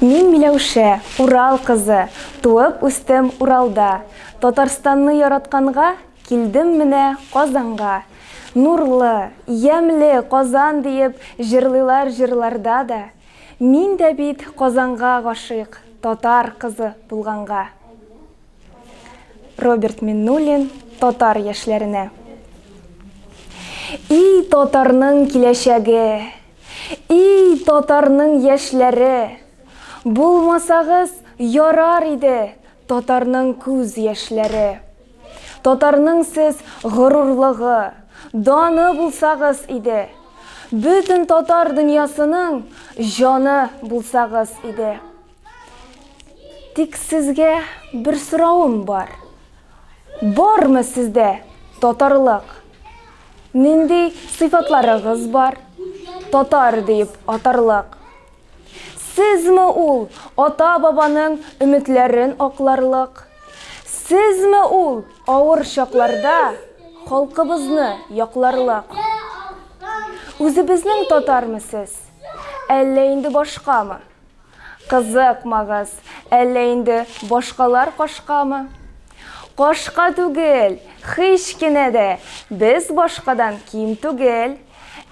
Мин Миләүшә, Урал кызы, туып үстем Уралда. Татарстанны яратканга килдем менә Казанга. Нурлы, ямьле Казан диеп җырлыйлар җырларда да. Мин дә бит Казанга гашыйк, татар кызы булганга. Роберт Миннуллин татар яшьләренә. И татарның киләчәге, и татарның яшьләре! Булмасагыз, ярар иде татарның күз яшьләре. Татарның сез горурлыгы, даны булсагыз иде. Бөтен татар дөньясының җаны булсагыз иде. Тик сезгә бер соравым бар. Бармы сездә татарлык? Нинди сыйфатларыгыз бар? Татар диеп атарлык. Сезме ул ата-бабаның өметләрен акларлык? Сезме ул авыр чакларда халкыбызны якларлык? Үзебезнең татармы сез? Әллә инде башкамы? Кызыкмагыз, әллә инде башкалар кашкамы? Кашка түгел, һич кенә дә, без башкадан ким түгел.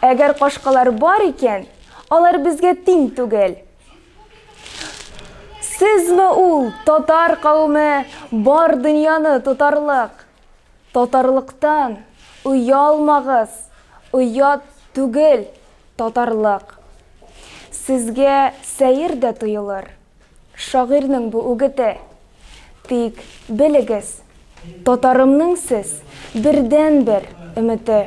Әгәр кашкалар бар икән, алар безгә тиң түгел. Сезме ул, татар кавеме, бар дөньяны тотарлык? Татарлыктан оялмагыз, оят түгел татарлык. Сезгә сәер дә тоелыр, шагыйрьнең бу үгете. Тик белегез, татарымның сез бердәнбер өмете.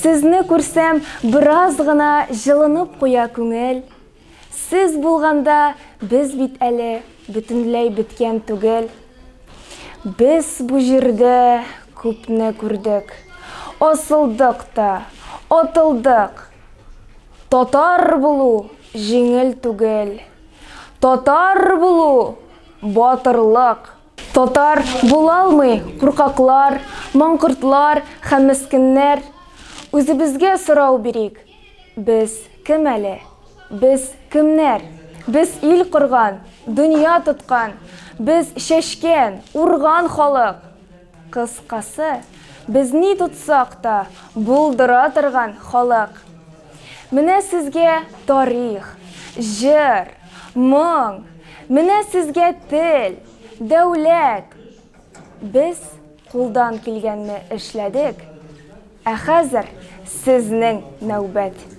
Сезне күрсәм, бераз гына җылынып куя күңел. Сез булганда без бит әле бөтенләй беткән түгел. Без бу җирдә күпне күрдек. Асылдык та, атылдык. Татар булу җиңел түгел. Татар булу, батырлык. Татар булалмый куркаклар, маңкортлар һәм мескеннәр. Үзебезгә сорау бирик, Без кем әле? Без кемнәр? Без ил корган, дөнья тоткан, без чәчкән, урган халык. Кыскасы, без ни тотсак та, булдыра торган халык. Менә сезгә тарих, җыр, моң, менә сезгә тел, дәүләт. Без кулдан килгәнне эшләдек, ә хәзер сезнең нәүбәт.